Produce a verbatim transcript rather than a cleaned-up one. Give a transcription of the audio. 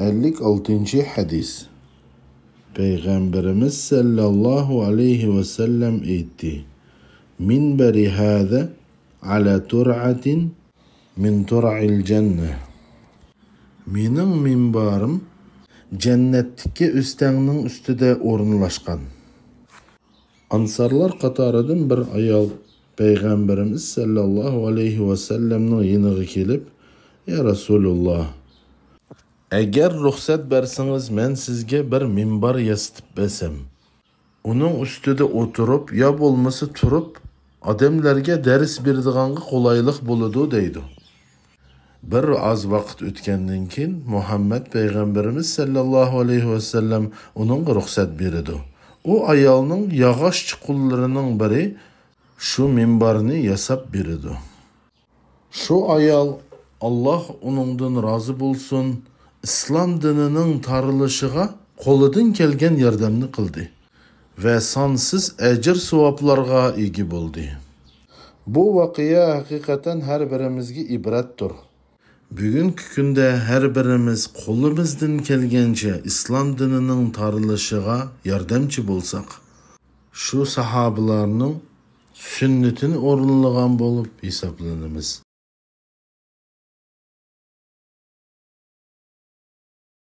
ئەللىك ئالتىنچى ھەدىس. پەيغەمبىرىمىز سەللەللاھۇ ئەلەيھى ۋەسەللەم ئېيتتى: «مىنبەرى ھازا ئەلا تۇرئەتىن مىن تۇرئىل جەننە.» مېنىڭ مىنبارىم جەننەتتىكى ئۆستەڭنىڭ ئۈستىدە ئورۇنلاشقان. ئانسارلار قاتارىدىن بىر ئايال پەيغەمبىرىمىز سەللەللاھۇ ئەلەيھى ۋەسەللەمنىڭ يېنىغا كېلىپ: «يا رەسۇلۇللا، ئەگەر رۇخسەت بەرسىڭىز، مەن سىزگە بىر مىنبار ياسىتىپ بەرسەم، ئۇنىڭ ئۈستىدە ئولتۇرۇپ يا بولمىسا تۇرۇپ ئادەملەرگە دەرس بېرىدىغانغا قولايلىق بولىدۇ» دەيدۇ. بىر ئاز ۋاقىت ئۆتكەندىن كېيىن مۇھەممەد پەيغەمبىرىمىز سەللەللاھۇ ئەلەيھى ۋەسەللەم ئۇنىڭغا رۇخسەت بېرىدۇ. ئۇ ئايالنىڭ ياغاچ چىقىنلىرىنىڭ بىرى شۇ مىنبارنى ياساپ بېرىدۇ. شۇ ئايال، ئاللاھ ئۇنىڭدىن رازى بولسۇن، ئىسلام دىنىنىڭ تارىلىشىغا قولىدىن كەلگەن ياردەمنى قىلدى ۋە سانسىز ئەجىر-ساۋابلارغا ئىگە بولدى. بۇ ۋەقىئە ھەقىقەتەن ھەر بىرىمىزگە ئىبرەتتۇر. بۈگۈنكى كۈندە ھەر بىرىمىز قولىمىزدىن كەلگەنچە ئىسلام دىنىنىڭ تارىلىشىغا ياردەمچى بولساق، شۇ ساھابىلارنىڭ سۈننىتىنى ئورۇنلىغان بولۇپ ھېسابلىنىمىز.